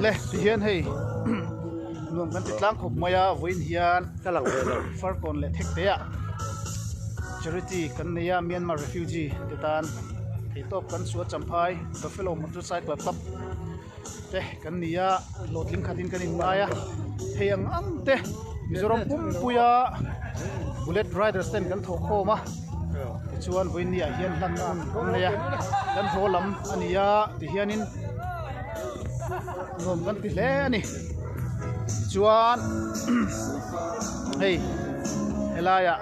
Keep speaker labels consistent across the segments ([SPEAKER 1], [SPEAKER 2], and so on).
[SPEAKER 1] Le tihian hei nuam kan ti tlang khawp mai a vawiin hian farkawn leh thek te ah charity kan nei a Myanmar refugee te tan theihtawp kan chhuah champhai buffalo motorcycle club te kan ni a hlawhtling khatin kan inngai a thei ang ang te Mizoram pumpuia bullet riders ten kan thawh khawm a tichuan vawiin ah hian hlan hun an nei a kan haw lam a ni a tihianin nuam kan ti hle a ni tichuan hei helaiah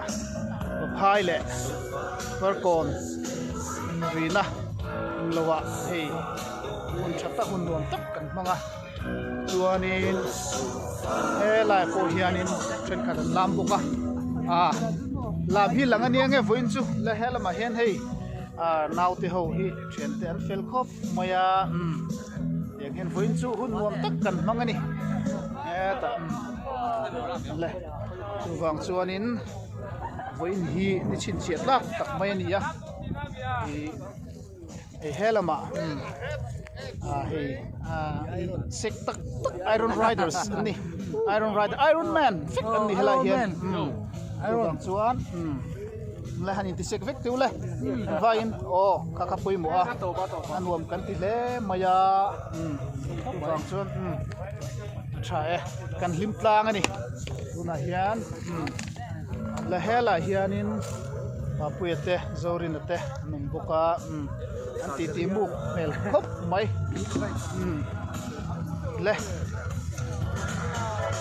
[SPEAKER 1] Vaphai leh Farkawn rina englo ah hei. Hun tha tak hun nuam tak kan hmang a chuanin helai pawh hianin thenkhat an lam bawk a ah lam hi lang ania nge vawiin chu la he lamah hian hei ah naute ho hi thiante an fel khawp mai a umm tiang hian vawiin chu hun nuam tak kan hmang a ni hetah umm le chuvang chuanin vawiin hi ni chhinchhiah tlak tak mai a ni a ih. Hei he lamah ah hei ah sek tak tak iron riders an ni iron rider iron man vek an ni helai hian iron chuan la han inti sek vek teuh le an vaiin aw kha kha pawimawh a a nuam kan ti hle mai a chuvang chuan a tha e kan hlim tlang a ni tunah hian la helai hianin. Papuia te Zorina te an awm bawk a umm an titi muk hmel khawp mai umm le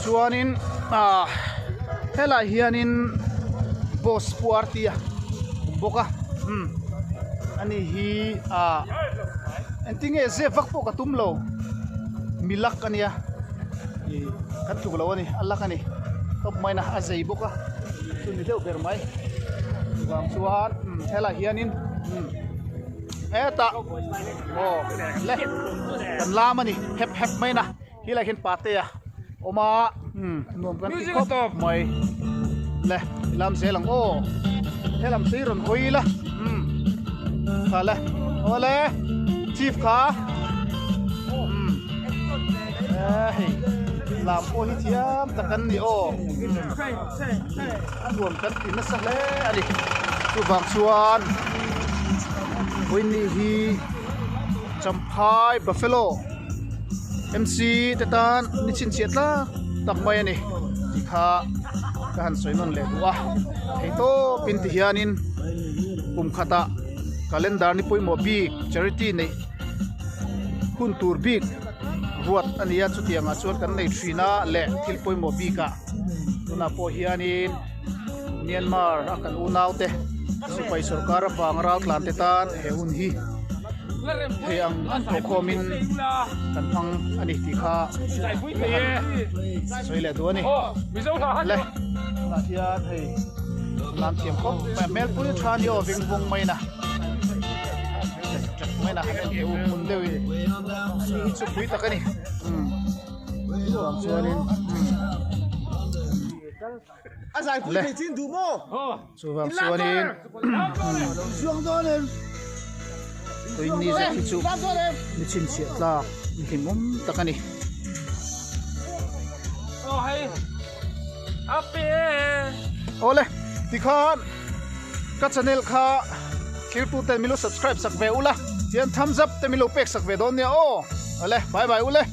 [SPEAKER 1] chuanin ah helaiah hianin boss pu Artia awm bawk a umm ani hi ah engtin nge zep vak pawh ka tum lo milak ania ih kan tluk lo ani a lak ani tawp maina a zei bawk a. Chu ni deuh ber mai vang chuan helai hianin hetah aw le kan lam a ni hep hep mai na helai hian patea awm a nuam kan ti khawp mai le i lam zel ang aw helam tui rawn hawi ila kha le awle chief kha hei lam pawh hi thiam tak an ni aw. A nuam kan ti nasa hle a ni chuvang chuan vawiin hi Champhai Buffalo MC te tan ni chhinchhiah tlak tak mai a ni tih kha ka han sawi nawn leh duh a theihtawpin ti hianin kum khatah calendar ni pawimawh bik charity neih hun tur bik ruat a ni a chutiangah chuan kan nei thin a leh thil pawimawh bikah. Tunah pawh hianin Myanmar a kan unaute sipai sorkar avanga raltlan te tan he hun hi hei ang thawhkhawmin kan hmang a ni tih kha ka han sawi leh duh a ni. Le tunah hian hei lam thiam khawp mai a hmelpui tha ni aw veng vung mai na mai na han en teh u hmun deuhin ani hi chu pui tak a ni. Chuan chuanin chuvang chuanin tuini zet hi chu ni chhinchhiah tlak ni hlimawm tak a ni. Awle tikhan ka channel kha thirtu ten min lo subscribe sak ve ula tian thumbs up te min lo pek sak ve dawn nia aw awle bye bye ule.